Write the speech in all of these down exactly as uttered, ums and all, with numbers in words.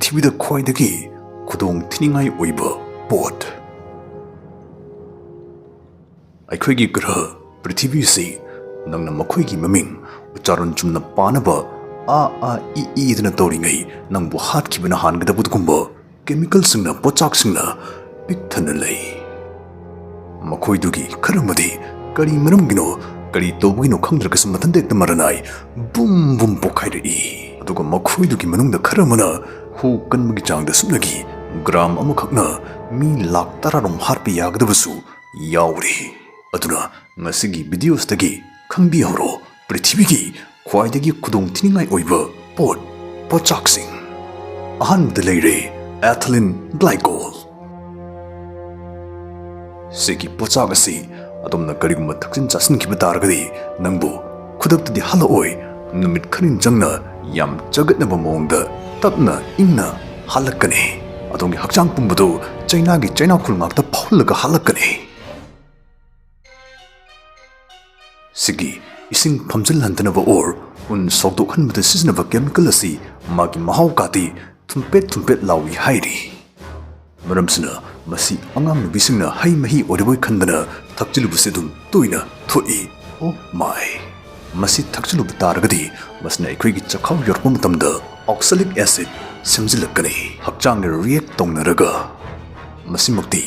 ꯄ꯭ꯔꯤꯊꯤꯕꯤꯗ ꯈ꯭ꯋꯥꯏꯗꯒꯤ ꯈꯨꯗꯣꯡ ꯊꯤꯅꯤꯡꯉꯥꯏ ꯑꯣꯏꯕ ꯄꯣꯠ꯫ ꯑꯩꯈꯣꯏꯒꯤ ꯒ꯭ꯔꯍ ꯄ꯭ꯔꯤꯊꯤꯕꯤꯁꯤ ꯅꯪꯅ ꯃꯈꯣꯏꯒꯤ ꯃꯃꯤꯡ ꯎꯆꯥꯔꯣꯟ ꯆꯨꯝꯅ ꯄꯥꯅꯕ ꯑꯥ ꯑꯥ ꯏ ꯏꯗꯅ ꯇꯧꯔꯤꯉꯩ ꯅꯪꯕꯨ ꯍꯥꯠꯈꯤꯕꯅ ꯍꯥꯟꯒꯗꯕꯒꯨꯝꯕ ꯀꯦꯃꯤꯀꯦꯜꯁꯤꯡꯅ, ꯄꯣꯠꯆꯥꯛꯁꯤꯡꯅ ꯄꯤꯛ ꯊꯟꯅ ꯂꯩ꯫ ꯃꯈꯣꯏꯗꯨꯒꯤ ꯈꯔ ꯑꯃꯗꯤ ꯀꯔꯤ ꯃꯔꯝꯒꯤꯅꯣ, ꯀꯔꯤ ꯇꯧꯕꯒꯤꯅꯣ ꯈꯪꯗ꯭ꯔꯒꯁꯨ ꯃꯊꯟꯇ ꯍꯦꯛꯇ ꯃꯔꯅꯥꯏ ꯕꯨꯝ ꯕꯨꯝ ꯄꯣꯛꯈꯥꯏꯔꯛꯏ꯫ ꯑꯗꯨꯒ ꯃꯈꯣꯏꯗꯨꯒꯤ ꯃꯅꯨꯡꯗ ꯈꯔ ꯑꯃꯅ ꯍꯨ ꯀꯟꯕꯒꯤ ꯆꯥꯡꯗ ꯁꯨꯞꯅꯒꯤ ꯒ꯭ꯔꯥꯝ ꯑꯃꯈꯛꯅ ꯃꯤ ꯂꯥꯛ ꯇꯔꯥꯔꯣꯝ ꯍꯥꯠꯄ ꯌꯥꯒꯗꯕꯁꯨ ꯌꯥꯎꯔꯤ꯫ ꯑꯗꯨꯅ ꯉꯁꯤꯒꯤ ꯚꯤꯗꯤꯑꯣꯁꯤꯗꯒꯤ ꯈꯪꯕꯤꯍꯧꯔꯣ, ꯄ꯭ꯔꯤꯊꯤꯕꯤꯒꯤ ꯈ꯭ꯋꯥꯏꯗꯒꯤ ꯈꯨꯗꯣꯡ ꯊꯤꯅꯤꯡꯉꯥꯏ ꯑꯣꯏꯕ ꯄꯣꯠ, ꯄꯣꯠꯆꯥꯛꯁꯤꯡ꯫ ꯑꯍꯥꯟꯕꯗ ꯂꯩꯔꯦ ethylene glycol꯫ ꯁꯤꯒꯤ ꯄꯣꯠꯆꯥꯛ ꯑꯁꯤ ꯑꯗꯣꯝꯅ ꯀꯔꯤꯒꯨꯝꯕ ꯊꯛꯆꯤꯟ ꯆꯥꯁꯤꯟꯈꯤꯕ ꯇꯥꯔꯒꯗꯤ ꯅꯪꯕꯨ ꯈꯨꯗꯛꯇꯗꯤ ꯍꯜꯂꯛꯑꯣꯏ, ꯅꯨꯃꯤꯠ ꯈꯔꯅꯤ ꯆꯪꯅ ꯌꯥꯝ ꯆꯒꯠꯅꯕ ꯃꯑꯣꯡꯗ ꯇꯞꯅ ꯏꯪꯅ ꯍꯜꯂꯛꯀꯅꯤ꯫ ꯑꯗꯣꯝꯒꯤ ꯍꯛꯆꯥꯡ ꯄꯨꯝꯕꯗꯨ ꯆꯩꯅꯥꯒꯤ ꯆꯩꯅꯥꯈꯨꯜ ꯉꯥꯛꯇ ꯐꯥꯎꯍꯜꯂꯒ ꯍꯜꯂꯛꯀꯅꯤ꯫ ꯁꯤꯒꯤ ꯏꯁꯤꯡ ꯐꯝꯖꯤꯜꯍꯟꯗꯅꯕ ꯑꯣꯔ ꯎꯟ ꯁꯧꯗꯣꯛꯍꯟꯕꯗ ꯁꯤꯖꯤꯟꯅꯕ ꯀꯦꯃꯤꯀꯦꯜ ꯑꯁꯤ ꯃꯥꯒꯤ ꯃꯍꯥꯎ ꯀꯥꯇꯤ ꯊꯨꯝꯄꯦꯠ ꯊꯨꯝꯄꯦꯠ ꯂꯥꯎꯏ ꯍꯥꯏꯔꯤ꯫ ꯃꯔꯝꯁꯤꯅ ꯃꯁꯤ ꯑꯉꯥꯡ ꯅꯨꯄꯤꯁꯤꯡꯅ ꯍꯩ ꯃꯍꯤ ꯑꯣꯏꯔꯕꯣꯏ ꯈꯟꯗꯅ ꯊꯛꯆꯤꯜꯂꯨꯕꯁꯤ ꯑꯗꯨꯝ ꯇꯣꯏꯅ ꯊꯣꯛꯏ꯫ ꯑꯣ ꯃꯥꯏ! ꯃꯁꯤ ꯊꯛꯆꯤꯜꯂꯨꯕ ꯇꯥꯔꯒꯗꯤ ꯃꯁꯤꯅ ꯑꯩꯈꯣꯏꯒꯤ ꯆꯈꯥꯎ ꯌꯧꯔꯛꯄ ꯃꯇꯝꯗ oxalic acid ꯁꯦꯝꯖꯤꯜꯂꯛꯀꯅꯤ꯫ ꯍꯛꯆꯥꯡꯅ ꯔꯤꯌꯦꯛ ꯇꯧꯅꯔꯒ ꯃꯁꯤꯃꯛꯇꯤ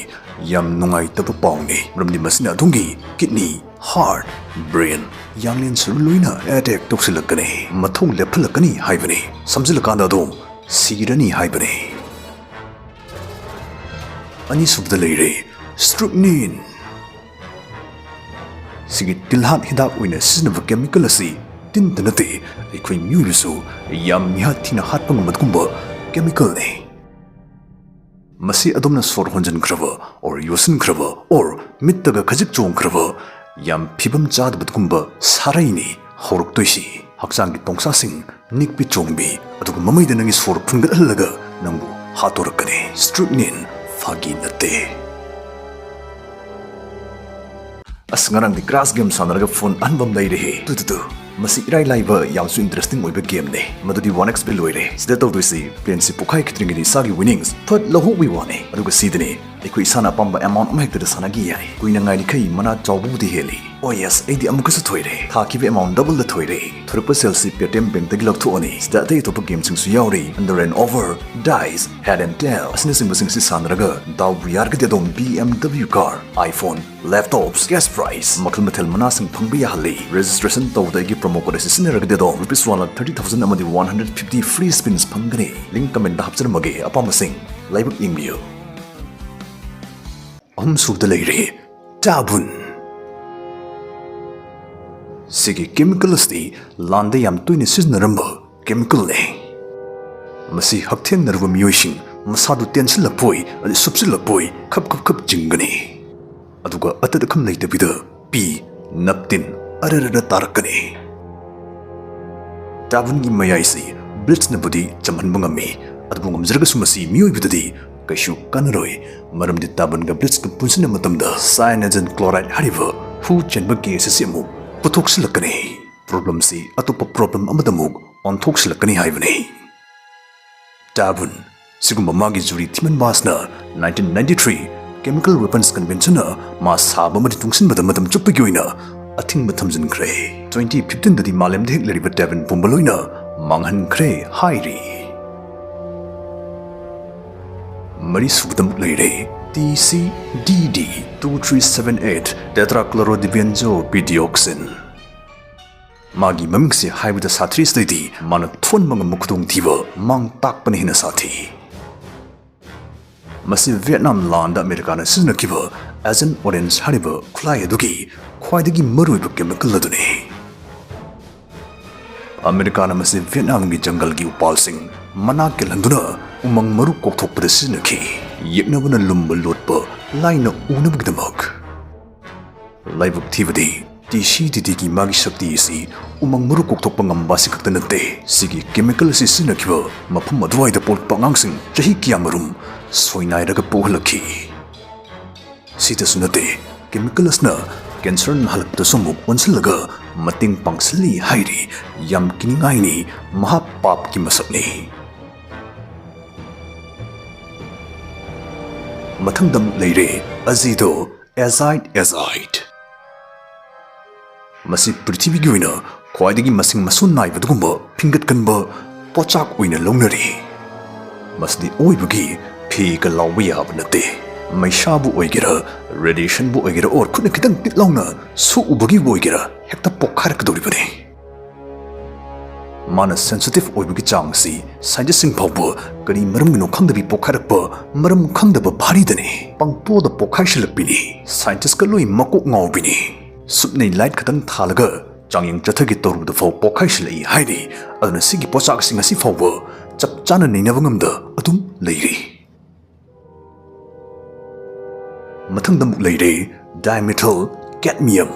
ꯌꯥꯝ ꯅꯨꯡꯉꯥꯏꯇꯕ ꯄꯥꯎꯅꯤ, ꯃꯔꯝꯗꯤ ꯃꯁꯤꯅ ꯑꯗꯣꯝꯒꯤ ꯀꯤꯗꯅꯤ, ꯍꯥꯔꯠ, ꯕ꯭ꯔꯦꯟ, ꯌꯥꯡꯂꯦꯟ ꯁꯔꯨ ꯂꯣꯏꯅ ꯑꯦꯇꯦꯛ ꯇꯧꯁꯤꯜꯂꯛꯀꯅꯤ, ꯃꯊꯧ ꯂꯦꯞꯍꯜꯂꯛꯀꯅꯤ ꯍꯥꯏꯕꯅꯤ, ꯁꯝꯖꯤꯜꯂꯀꯥꯟꯗ ꯑꯗꯣꯝ ꯁꯤꯔꯅꯤ ꯍꯥꯏꯕꯅꯤ꯫ ꯑꯅꯤꯁꯨꯕꯗ ꯂꯩꯔꯦ strychnine꯫ ꯁꯤꯒꯤ ꯇꯤꯜꯍꯥꯠ ꯍꯤꯗꯥꯛ ꯑꯣꯏꯅ ꯁꯤꯖꯤꯟꯅꯕ ꯀꯦꯃꯤꯀꯦꯜ ꯑꯁꯤ ꯇꯤꯟꯇ ꯅꯠꯇꯦ, ꯑꯩꯈꯣꯏ ꯃꯤꯑꯣꯏꯕꯁꯨ ꯌꯥꯝ ꯃꯤꯍꯥꯠ ꯊꯤꯅ ꯍꯥꯠꯄ ꯉꯝꯕꯒꯨꯝꯕ ꯀꯦꯃꯤꯀꯦꯜꯅꯤ꯫ ꯃꯁꯤ ꯑꯗꯣꯝꯅ ꯁꯣꯔ ꯍꯣꯟꯖꯤꯟꯈ꯭ꯔꯕ ꯑꯣꯔ ꯌꯣꯠꯁꯤꯟꯈ꯭ꯔꯕ ꯑꯣꯔ ꯃꯤꯠꯇꯒ ꯈꯖꯤꯛ ꯆꯣꯡꯈ꯭ꯔꯕ ꯌꯥꯝ ꯐꯤꯕꯝ ꯆꯥꯗꯕꯒꯨꯝꯕ ꯁꯥꯔꯩꯅꯤ ꯍꯧꯔꯛꯇꯣꯏꯁꯤ꯫ ꯍꯛꯆꯥꯡꯒꯤ ꯇꯣꯡꯁꯥꯁꯤꯡ ꯅꯤꯛꯄꯤ ꯆꯣꯡꯕꯤ, ꯑꯗꯨꯒ ꯃꯃꯩꯗ ꯅꯪꯒꯤ ꯁꯣꯔ ꯐꯨꯟꯒꯠꯍꯜꯂꯒ ꯅꯪꯕꯨ ꯍꯥꯠꯇꯣꯔꯛꯀꯅꯤ꯫ Strychnine ꯐꯥꯒꯤ ꯅꯠꯇꯦ꯫ ꯑꯁ, ꯉꯔꯥꯡꯗꯤ ꯀ꯭ꯔꯥꯁ ꯒꯦꯝ ꯁꯥꯟꯅꯔꯒ ꯐꯣꯟ ꯑꯍꯟꯕ ꯑꯃ ꯂꯩꯔꯦꯍꯦ꯫ Two, two, two. ꯃꯁꯤ ꯏꯔꯥꯏ ꯂꯥꯏꯕ, ꯌꯥꯝꯁꯨ interesting ꯑꯣꯏꯕ gameꯅꯦ꯫ ꯃꯗꯨꯗꯤ one X bill ꯑꯣꯏꯔꯦ꯫ ꯁꯤꯗ ꯇꯧꯗꯣꯏꯁꯤ, plane ꯁꯤ ꯄꯣꯛꯈꯥꯏꯈꯤꯗ꯭ꯔꯤꯉꯩꯗ ꯏꯁꯥꯒꯤ winnings ꯐꯠ ꯂꯧꯍꯧꯕꯒꯤ ꯋꯥꯅꯦ꯫ ꯑꯗꯨꯒ ꯁꯤꯗꯅꯦ, ꯑꯩꯈꯣꯏ ꯏꯁꯥꯅ ꯑꯄꯥꯝꯕ amount ꯑꯃ ꯍꯦꯛꯇꯗ ꯁꯥꯟꯅꯈꯤ ꯌꯥꯏ꯫ ꯀꯨꯏꯅ ꯉꯥꯏꯔꯤꯈꯩ ꯃꯅꯥ ꯆꯥꯎꯕꯕꯨꯗꯤ ꯍꯦꯜꯂꯤ꯫ Oh yes, ꯑꯩꯗꯤ ꯑꯃꯨꯛꯀꯁꯨ ꯊꯣꯏꯔꯦ꯫ ꯊꯥꯈꯤꯕ amount double ꯗ ꯊꯣꯏꯔꯦ꯫ ꯊꯣꯔꯛꯄ ꯁꯦꯜꯁꯤ Paytm Bank ꯇꯒꯤ ꯂꯧꯊꯣꯛꯑꯅꯤ꯫ ꯁꯤꯗ ꯑꯇꯩ ꯑꯇꯣꯞꯄ gameꯁꯤꯡꯁꯨ ꯌꯥꯎꯔꯤ꯫ Under and over, dice, head and tail ꯑꯁꯤꯅꯆꯤꯡꯕꯁꯤꯡꯁꯤ ꯁꯥꯟꯅꯔꯒ ꯗꯥꯎꯕꯨ ꯌꯥꯔꯒꯗꯤ ꯑꯗꯣꯝ B M W car, iPhone, laptops, cash prize ꯃꯈꯜ ꯃꯊꯦꯜ ꯃꯅꯥꯁꯤꯡ ꯐꯪꯕ ꯌꯥꯍꯜꯂꯤ꯫ Registration ꯇꯧꯕꯗ ꯑꯩꯒꯤ promo code ꯑꯁꯤ ꯁꯤꯖꯤꯟꯅꯔꯒꯗꯤ ꯑꯗꯣꯝ rupees one lakh thirty thousand ꯑꯃꯗꯤ one hundred fifty free spins ꯐꯪꯒꯅꯤ꯫ Link comment ꯇ ꯍꯥꯞꯆꯔꯝꯃꯒꯦ, ꯑꯄꯥꯝꯕꯁꯤꯡ ꯂꯥꯏꯕꯛ ꯌꯦꯡꯕꯤꯌꯨ꯫ ꯑꯍꯨꯝꯁꯨꯕꯗ ꯂꯩꯔꯦ Tabun꯫ ꯁꯤꯒꯤ chemical ꯑꯁꯤꯗꯤ ꯂꯥꯟꯗ ꯌꯥꯝ ꯇꯣꯏꯅ ꯁꯤꯖꯤꯟꯅꯔꯝꯕ chemical ꯅꯤ꯫ ꯃꯁꯤ ꯍꯛꯊꯦꯡꯅꯔꯨꯕ ꯃꯤꯑꯣꯏꯁꯤꯡ ꯃꯁꯥꯗꯨ ꯇꯦꯟꯁꯤꯜꯂꯛꯄꯣꯏ ꯑꯗꯩ ꯁꯨꯞꯆꯤꯜꯂꯛꯄꯣꯏ ꯈꯞ ꯈꯞ ꯈꯞ ꯆꯤꯡꯒꯅꯤ꯫ ꯑꯗꯨꯒ ꯑꯇꯠ ꯑꯈꯝ ꯂꯩꯇꯕꯤꯗ ꯄꯤ, ꯅꯞꯇꯤꯟ ꯑꯔꯔꯔ ꯇꯥꯔꯛꯀꯅꯤ꯫ Tabun ꯒꯤ ꯃꯌꯥꯏꯁꯤ bleach ꯅꯕꯨꯗꯤ ꯆꯝꯍꯟꯕ ꯉꯝꯃꯤ, ꯑꯗꯨꯕꯨ ꯉꯝꯖꯔꯒꯁꯨ ꯃꯁꯤ ꯃꯤꯑꯣꯏꯕꯗꯗꯤ ꯀꯩꯁꯨ ꯀꯥꯟꯅꯔꯣꯏ, ꯃꯔꯝꯗꯤ Tabun ꯒ bleach ꯀ ꯄꯨꯟꯁꯤꯟꯕ ꯃꯇꯝꯗ cyanogen chloride ꯍꯥꯏꯔꯤꯕ ꯍꯨ ꯆꯦꯟꯕ gas ꯑꯁꯤ ꯑꯃꯨꯛ ꯄꯨꯊꯣꯛꯁꯤꯜꯂꯛꯀꯅꯤ꯫ Problem ꯁꯤ ꯑꯇꯣꯞꯄ problem ꯑꯃꯗ ꯑꯃꯨꯛ ꯑꯣꯟꯊꯣꯛꯁꯤꯜꯂꯛꯀꯅꯤ ꯍꯥꯏꯕꯅꯤ꯫ Tabun꯫ ꯁꯤꯒꯨꯝꯕ ꯃꯥꯒꯤ ꯖꯨꯔꯤ ꯊꯤꯃꯟꯕ ꯑꯁꯤꯅ nineteen ninety three Chemical Weapons Convention ꯅ ꯃꯥ ꯁꯥꯕ ꯑꯃꯗꯤ ꯇꯨꯡꯁꯤꯟꯕꯗ ꯃꯇꯝ ꯆꯨꯞꯄꯒꯤ ꯑꯣꯏꯅ ꯑꯊꯤꯡꯕ ꯊꯝꯖꯤꯟꯈ꯭ꯔꯦ꯫ Twenty fifteen ꯗꯗꯤ ꯃꯥꯂꯦꯝꯗ ꯍꯦꯛ ꯂꯩꯔꯤꯕ Tabun ꯄꯨꯝꯕ ꯂꯣꯏꯅ ꯃꯥꯡꯍꯟꯈ꯭ꯔꯦ ꯍꯥꯏꯔꯤ꯫ ꯃꯔꯤꯁꯨꯕꯗ ꯑꯃꯨꯛ ꯂꯩꯔꯦ T C D D two three seven eight tetrachlorodibenzoyl dioxin꯫ ꯃꯥꯒꯤ ꯃꯃꯤꯡꯁꯦ ꯍꯥꯏꯕꯗ ꯁꯥꯊꯤꯔꯤꯁꯤꯗꯩꯗꯤ ꯃꯥꯅ ꯊꯣꯛꯍꯟꯕ ꯉꯝꯕ ꯈꯨꯗꯣꯡꯊꯤꯕ ꯃꯥꯡ ꯇꯥꯛꯄꯅ ꯍꯦꯟꯅ ꯁꯥꯊꯤ꯫ ꯃꯁꯤ ꯚꯤꯌꯦꯠꯅꯥꯝ ꯂꯥꯟꯗ ꯑꯃꯦꯔꯤꯀꯥꯅ ꯁꯤꯖꯤꯟꯅꯈꯤꯕ Agent Orange ꯍꯥꯏꯔꯤꯕ ꯈꯨꯠꯂꯥꯏ ꯑꯗꯨꯒꯤ ꯈ꯭ꯋꯥꯏꯗꯒꯤ ꯃꯔꯨꯑꯣꯏꯕ chemical ꯑꯗꯨꯅꯤ꯫ ꯑꯃꯦꯔꯤꯀꯥꯅ ꯃꯁꯤ ꯚꯤꯌꯦꯠꯅꯥꯝꯒꯤ ꯖꯪꯒꯜꯒꯤ ꯎꯄꯥꯜꯁꯤꯡ ꯃꯅꯥ ꯀꯦꯜꯍꯟꯗꯨꯅ ꯎꯃꯪ ꯃꯔꯨ ꯀꯣꯛꯊꯣꯛꯄꯗ ꯁꯤꯖꯤꯟꯅꯈꯤ꯫ ꯌꯦꯛꯅꯕꯅ ꯂꯨꯝꯕ ꯂꯣꯠꯄ ꯂꯥꯏꯅ ꯎꯅꯕꯒꯤꯗꯃꯛ꯫ ꯂꯥꯏꯕꯛ ꯊꯤꯕꯗꯤ, T C D D ꯒꯤ ꯃꯥꯒꯤ ꯁꯛꯇꯤ ꯑꯁꯤ ꯎꯃꯪ ꯃꯔꯨ ꯀꯣꯛꯊꯣꯛꯄ ꯉꯝꯕ ꯑꯁꯤ ꯈꯛꯇ ꯅꯠꯇꯦ, ꯁꯤꯒꯤ chemical ꯑꯁꯤ ꯁꯤꯖꯤꯟꯅꯈꯤꯕ ꯃꯐꯝ ꯑꯗꯨꯋꯥꯏꯗ ꯄꯣꯛꯂꯛꯄ ꯑꯉꯥꯡꯁꯤꯡ ꯆꯍꯤ ꯀꯌꯥꯃꯔꯨꯝ ꯁꯣꯏꯅꯥꯏꯔꯒ ꯄꯣꯛꯍꯜꯂꯛꯈꯤ꯫ ꯁꯤꯗꯁꯨ ꯅꯠꯇꯦ, chemical ꯑꯁꯤꯅ cancer ꯅꯥꯍꯜꯂꯛꯄꯗꯁꯨ ꯑꯃꯨꯛ ꯑꯣꯟꯁꯤꯜꯂꯒ ꯃꯇꯦꯡ ꯄꯥꯡꯁꯤꯜꯂꯤ ꯍꯥꯏꯔꯤ꯫ ꯌꯥꯝ ꯀꯤꯅꯤꯡꯉꯥꯏꯅꯤ, ꯃꯍꯥ ꯄꯥꯞꯀꯤ ꯃꯁꯛꯅꯤ꯫ ꯃꯊꯪꯗ ꯑꯃꯨꯛ ꯂꯩꯔꯦ ꯑꯖꯤꯗꯣ ꯑꯦꯖꯥꯏꯠ ꯑꯦꯖꯥꯏꯠ꯫ ꯃꯁꯤ ꯄ꯭ꯔꯤꯊꯤꯕꯤꯒꯤ ꯑꯣꯏꯅ ꯈ꯭ꯋꯥꯏꯗꯒꯤ ꯃꯁꯤꯡ ꯃꯁꯨ ꯅꯥꯏꯕ ꯑꯗꯨꯒꯨꯝꯕ ꯐꯤꯡꯒꯠ ꯀꯟꯕ ꯄꯣꯠꯆꯥꯛ ꯑꯣꯏꯅ ꯂꯧꯅꯔꯤ꯫ ꯃꯁꯤꯗꯤ ꯑꯣꯏꯕꯒꯤ ꯐꯤꯒ ꯂꯥꯎꯕ ꯌꯥꯕ ꯅꯠꯇꯦ꯫ ꯃꯩꯁꯥꯕꯨ ꯑꯣꯏꯒꯦꯔꯥ, ꯔꯦꯗꯤꯌꯦꯁꯟꯕꯨ ꯑꯣꯏꯒꯦꯔꯥ, ꯑꯣꯔ ꯈꯨꯠꯅ ꯈꯤꯇꯪ ꯇꯤꯠ ꯂꯥꯎꯅ ꯁꯣꯛꯎꯕꯒꯤꯕꯨ ꯑꯣꯏꯒꯦꯔꯥ, ꯍꯦꯛꯇ ꯄꯣꯛꯈꯥꯏꯔꯛꯀꯗꯧꯔꯤꯕꯅꯤ꯫ ꯃꯥꯅ ꯁꯦꯟꯁꯤꯇꯤꯚ ꯑꯣꯏꯕꯒꯤ ꯆꯥꯡ ꯑꯁꯤ ꯁꯥꯏꯟꯇꯤꯁꯁꯤꯡ ꯐꯥꯎꯕ ꯀꯔꯤ ꯃꯔꯝꯒꯤꯅꯣ ꯈꯪꯗꯕꯤ ꯄꯣꯛꯈꯥꯏꯔꯛꯄ, ꯃꯔꯝ ꯈꯪꯗꯕ ꯚꯥꯔꯤꯗꯅꯤ꯫ ꯄꯪꯄꯣꯗ ꯄꯣꯛꯈꯥꯏꯁꯤꯜꯂꯛꯄꯤꯅꯤ꯫ ꯁꯥꯏꯟꯇꯤꯁꯀ ꯂꯣꯏ ꯃꯀꯣꯛ ꯉꯥꯎꯕꯤꯅꯤ꯫ ꯁꯨꯞꯅꯩ ꯂꯥꯏꯠ ꯈꯛꯇꯪ ꯊꯥꯜꯂꯒ ꯆꯥꯡꯌꯦꯡ ꯆꯠꯊꯒꯦ ꯇꯧꯔꯨꯕꯗ ꯐꯥꯎ ꯄꯣꯛꯈꯥꯏꯁꯤꯜꯂꯛꯏ ꯍꯥꯏꯔꯤ꯫ ꯑꯗꯨꯅ ꯁꯤꯒꯤ ꯄꯣꯠꯆꯥꯛ ꯑꯁꯤ ꯉꯁꯤ ꯐꯥꯎꯕ ꯆꯞ ꯆꯥꯅ ꯅꯩꯅꯕ ꯉꯝꯗ ꯑꯗꯨꯝ ꯂꯩꯔꯤ꯫ ꯃꯊꯪꯗ ꯑꯃꯨꯛ ꯂꯩꯔꯦ dimethyl cadmium꯫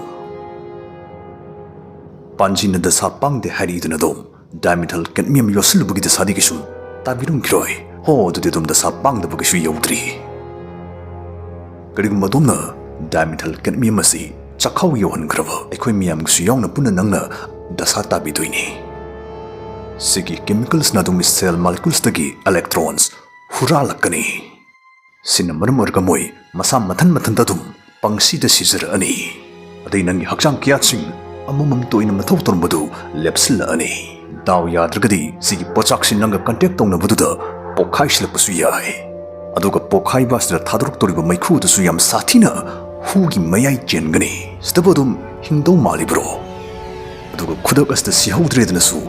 ꯄꯥꯟꯖꯤꯅ ꯗꯁꯥ ꯄꯥꯡꯗꯦ ꯍꯥꯏꯔꯤꯗꯨꯅ ꯑꯗꯨꯝ dimethyl cadmium ꯌꯣꯠꯁꯤꯜꯂꯨꯕꯒꯤ ꯗꯁꯥꯗꯤ ꯀꯩꯁꯨꯝ ꯇꯥꯕꯤꯔꯝꯈꯤꯔꯣꯏ꯫ ꯍꯣ, ꯑꯗꯨꯗꯤ ꯑꯗꯨꯝ ꯗꯁꯥ ꯄꯥꯡꯗꯕ ꯀꯩꯁꯨ ꯌꯧꯗ꯭ꯔꯤ꯫ ꯀꯔꯤꯒꯨꯝꯕ ꯑꯗꯣꯝꯅ dimethyl cadmium ꯑꯁꯤ ꯆꯥꯛꯈꯥꯎ ꯌꯧꯍꯟꯈ꯭ꯔꯕ, ꯑꯩꯈꯣꯏ ꯃꯤꯌꯥꯝꯒꯤꯁꯨ ꯌꯥꯎꯅ ꯄꯨꯟꯅ ꯅꯪꯅ ꯗꯁꯥ ꯇꯥꯕꯤꯗꯣꯏꯅꯤ꯫ ꯁꯤꯒꯤ ꯀꯦꯃꯤꯀꯦꯜꯁꯅ ꯑꯗꯣꯝꯒꯤ ꯁꯦꯜ ꯃꯥꯂꯤꯀꯨꯜꯁꯇꯒꯤ ꯏꯂꯦꯛꯇ꯭ꯔꯣꯟꯁ ꯍꯨꯔꯥꯜꯂꯛꯀꯅꯤ꯫ ꯁꯤꯅ ꯃꯔꯝ ꯑꯣꯏꯔꯒ ꯃꯣꯏ ꯃꯁꯥ ꯃꯊꯟ ꯃꯊꯟꯇ ꯑꯗꯨꯝ ꯄꯪꯁꯤꯗ ꯁꯤꯖꯔꯛꯑꯅꯤ꯫ ꯑꯗꯩ ꯅꯪꯒꯤ ꯍꯛꯆꯥꯡ ꯀꯌꯥꯠꯁꯤꯡ ꯑꯃꯃꯝꯇ ꯑꯣꯏꯅ ꯃꯊꯧ ꯇꯧꯔꯝꯕꯗꯨ ꯂꯦꯞꯁꯤꯜꯂꯛꯑꯅꯤ꯫ ꯗꯥꯎ ꯌꯥꯗ꯭ꯔꯒꯗꯤ ꯁꯤꯒꯤ ꯄꯣꯠꯆꯥꯛꯁꯤꯡ ꯅꯪꯒ ꯀꯟꯇꯦꯛ ꯇꯧꯅꯕꯗꯨꯗ ꯄꯣꯛꯈꯥꯏꯁꯤꯜꯂꯛꯄꯁꯨ ꯌꯥꯏ꯫ ꯑꯗꯨꯒ ꯄꯣꯛꯈꯥꯏꯕ ꯑꯁꯤꯗ ꯊꯥꯗꯣꯔꯛꯇꯧꯔꯤꯕ ꯃꯩꯈꯨ ꯑꯗꯨꯁꯨ ꯌꯥꯝ ꯁꯥꯊꯤꯅ ꯍꯨꯒꯤ ꯃꯌꯥꯏ ꯆꯦꯟꯒꯅꯤ꯫ ꯁꯤꯗꯕꯨ ꯑꯗꯨꯝ ꯍꯤꯡꯗꯧ ꯃꯥꯜꯂꯤꯕ꯭ꯔꯣ? ꯑꯗꯨꯒ ꯈꯨꯗꯛ ꯑꯁꯤꯗ ꯁꯤꯍꯧꯗ꯭ꯔꯦꯗꯅꯁꯨ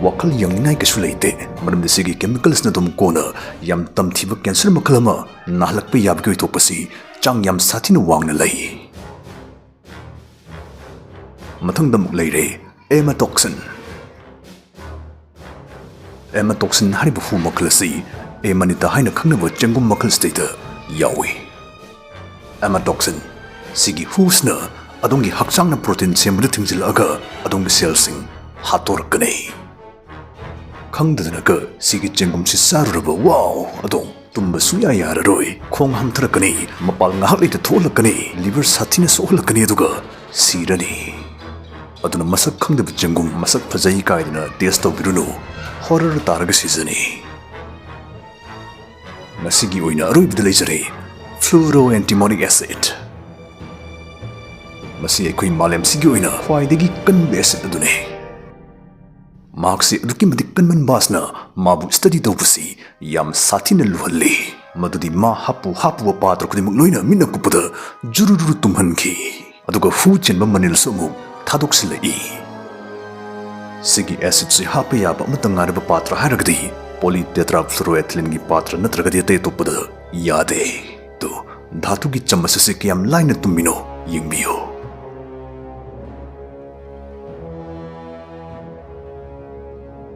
ꯋꯥꯈꯜ ꯌꯥꯡꯅꯤꯡꯉꯥꯏ ꯀꯩꯁꯨ ꯂꯩꯇꯦ, ꯃꯔꯝꯗꯤ ꯁꯤꯒꯤ ꯀꯦꯃꯤꯀꯦꯜꯁꯅ ꯑꯗꯨꯝ ꯀꯣꯟꯅ ꯌꯥꯝ ꯇꯝꯊꯤꯕ ꯀꯦꯟꯁꯔ ꯃꯈꯜ ꯑꯃ ꯅꯥꯍꯜꯂꯛꯄ ꯌꯥꯕꯒꯤ ꯑꯣꯏꯊꯣꯛꯄꯁꯤ ꯆꯥꯡ ꯌꯥꯝ ꯁꯥꯊꯤꯅ ꯋꯥꯡꯅ ꯂꯩ꯫ ꯃꯊꯪꯗ ꯑꯃꯨꯛ ꯂꯩꯔꯦ amatoxin꯫ Amatoxin ꯍꯥꯏꯔꯤꯕ ꯍꯨ ꯃꯈꯜ ꯑꯁꯤ Amanita ꯍꯥꯏꯅ ꯈꯪꯅꯕ ꯆꯦꯡꯒꯨꯝ ꯃꯈꯜꯁꯤꯗꯩꯗ ꯌꯥꯎꯏ꯫ Amatoxin ꯁꯤꯒꯤ ꯍꯨꯁꯤꯅ ꯑꯗꯣꯝꯒꯤ ꯍꯛꯆꯥꯡꯅ ꯄ꯭ꯔꯣꯇꯤꯟ ꯁꯦꯝꯕꯗ ꯊꯤꯡꯖꯤꯜꯂꯛꯑꯒ ꯑꯗꯣꯝꯒꯤ ꯁꯦꯜꯁꯤꯡ ꯍꯥꯠꯇꯣꯔꯛꯀꯅꯤ꯫ ꯈꯪꯗꯗꯅꯒ ꯁꯤꯒꯤ ꯆꯦꯡꯒꯨꯝꯁꯤ ꯆꯥꯔꯨꯔꯕ, ꯋꯥꯎ! ꯑꯗꯣꯝ ꯇꯨꯝꯕ ꯁꯨꯡꯌꯥ ꯌꯥꯔꯔꯣꯏ꯫ ꯈꯣꯡ ꯍꯥꯝꯊꯔꯛꯀꯅꯤ, ꯃꯄꯥꯜ ꯉꯥꯏꯍꯥꯛ ꯂꯩꯇ ꯊꯣꯛꯍꯜꯂꯛꯀꯅꯤ, ꯂꯤꯚꯔ ꯁꯥꯊꯤꯅ ꯁꯣꯛꯍꯜꯂꯛꯀꯅꯤ, ꯑꯗꯨꯒ ꯁꯤꯔꯅꯤ꯫ ꯑꯗꯨꯅ ꯃꯁꯛ ꯈꯪꯗꯕ ꯆꯦꯡꯒꯨꯝ ꯃꯁꯛ ꯐꯖꯩ ꯀꯥꯏꯗꯅ ꯇꯦꯁ ꯇꯧꯕꯤꯔꯨꯅꯨ꯫ ꯍꯣꯔꯔ ꯇꯥꯔꯒ ꯁꯤꯖꯅꯤ꯫ ꯉꯁꯤꯒꯤ ꯑꯣꯏꯅ ꯑꯔꯣꯏꯕꯗ ꯂꯩꯖꯔꯦ ꯐ꯭ꯂꯨꯔꯣ ꯑꯦꯟꯇꯤꯃꯣꯅꯤꯛ ꯑꯦꯁꯤꯗ꯫ ꯃꯁꯤ ꯑꯩꯈꯣꯏ ꯃꯥꯂꯦꯝꯁꯤꯒꯤ ꯑꯣꯏꯅ ꯈ꯭ꯋꯥꯏꯗꯒꯤ ꯀꯟꯕ ꯑꯦꯁꯤꯗ ꯑꯗꯨꯅꯤ꯫ ꯃꯍꯥꯛꯁꯤ ꯑꯗꯨꯛꯀꯤ ꯃꯇꯤꯛ ꯀꯟꯃꯟꯕ ꯑꯁꯤꯅ ꯃꯥꯕꯨ ꯁ꯭ꯇꯗꯤ ꯇꯧꯕꯁꯤ ꯌꯥꯝ ꯁꯥꯊꯤꯅ ꯂꯨꯍꯜꯂꯤ꯫ ꯃꯗꯨꯗꯤ ꯃꯥ ꯍꯥꯞꯄꯨ ꯍꯥꯞꯄꯨꯕ ꯄꯥꯇ꯭ꯔ ꯈꯨꯗꯤꯡꯃꯛ ꯂꯣꯏꯅ ꯃꯤꯠꯅ ꯀꯨꯞꯄꯗ ꯖꯨꯔꯨ ꯖꯨꯔꯨ ꯇꯨꯝꯍꯟꯈꯤ꯫ ꯑꯗꯨꯒ ꯍꯨ ꯆꯦꯟꯕ ꯃꯅꯤꯜꯁꯨ ꯑꯃꯨꯛ ꯊꯥꯗꯣꯛꯁꯤꯜꯂꯛꯏ꯫ ꯁꯤꯒꯤ ꯑꯦꯁꯤꯗꯁꯤ ꯍꯥꯞꯄ ꯌꯥꯕ ꯑꯃꯠꯇ ꯉꯥꯏꯔꯕ ꯄꯥꯇ꯭ꯔ ꯍꯥꯏꯔꯒꯗꯤ ꯄꯣꯂꯤ ꯇꯦꯇ꯭ꯔꯥ ꯐ꯭ꯂꯨꯔꯣꯑꯦꯊꯤꯂꯤꯟꯒꯤ ꯄꯥꯇ꯭ꯔ ꯅꯠꯇ꯭ꯔꯒꯗꯤ ꯑꯇꯩ ꯑꯇꯣꯞꯄꯗ ꯌꯥꯗꯦ꯫ ꯇꯨ, ꯙꯥꯇꯨꯒꯤ ꯆꯃꯁ ꯑꯁꯤ ꯀꯌꯥꯝ ꯂꯥꯏꯅ ꯇꯨꯝꯃꯤꯅꯣ ꯌꯦꯡꯕꯤꯌꯨ꯫